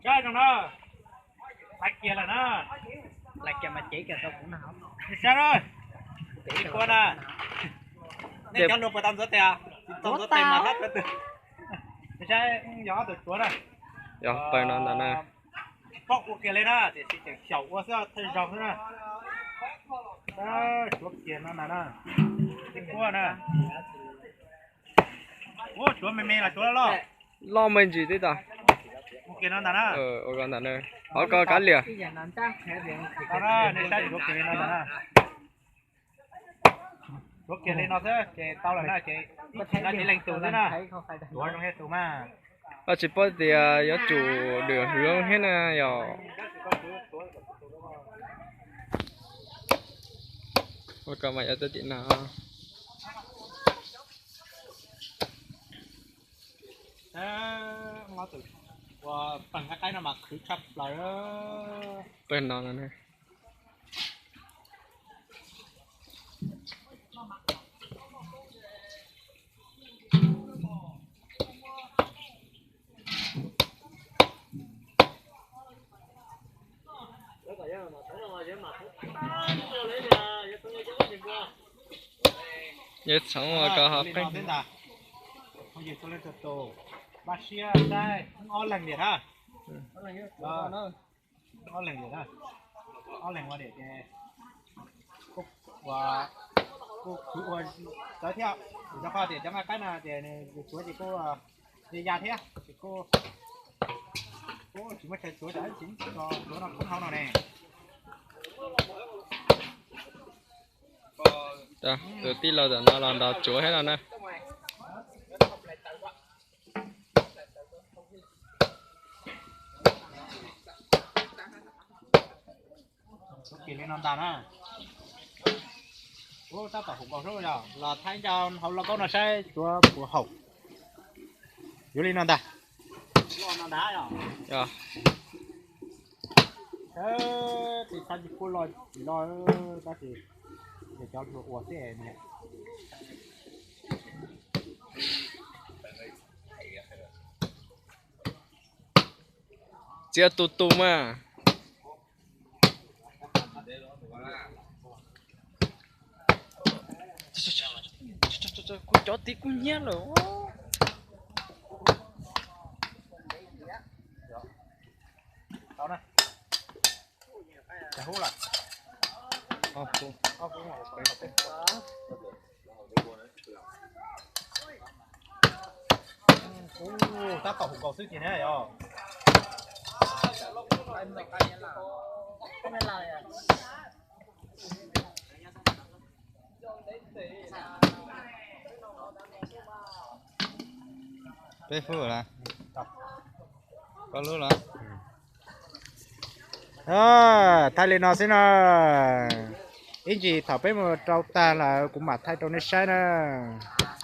Saib zoo na, laiv kiag lawm na. Laiv kiag mas cev kiag rau kuv na. Saib na, kuv na, nej cov luag puas tau ntxuav tes? Tsis tau ntxuav tes mas hab. Saib, yog ob tug tuav na. Yog pawg no ntag na. Tsis paub ua kiag li na, tiam sis tseem xyaum ua xwb, thawj zaug xwb na. Tuav kiag no ntag na. Tib puab na. Ua tuav me me los tuav loj? Loj me ntsis tib tas. Ua kiag no ntag na. Ua ko ntag na. Hov ko kav liam. Tuav kiag li no xwb ces tau lawm na, ces ib chim no ces leej tus xwb na. Tuav zoo li tus mas. Koj tsis paub tias yuav tsum dwm hwv thiab na yog. Ua ko mas yuav tuav tim no. Ua pawg nqaij qaib no mas khwv tshaj plaws. Pawg no no. Yog txhoov ua ko ho pheej. Npaj siab saib, ob leeg diam na. Ob leeg diam na. Ob leeg ua diam ces kuj khwv ua txawv thiab. Rau qhov tias cov nqaij qaib no ces nws tuav ces kuj ya ya thiab ces kuj tsis muaj chaw tuav, tsis tuav no khoob hauv no ne. Tus tij laug tam no los nrog tsuav thiab no na. Ua kiag li no ntag na. Tab tom haum nkaus xwb yog los thaij ncau hauv lauj kaub no saib tsuav puas haum. Yuav li no ntag. Tis txhab tsis pub loj tsis loj, tab sis cov hluas ua xwb. Txiav tus tus mas. Kuv cov tid kuj nyiab lawm. Tab tom haum nkaus xwb ces ne yog. Peb phút lawm. Koj lub los. Thaij li no xwb na. Ib ntsis thaum peb mus rau tag lawm kuv mam thaij rau nej saib na.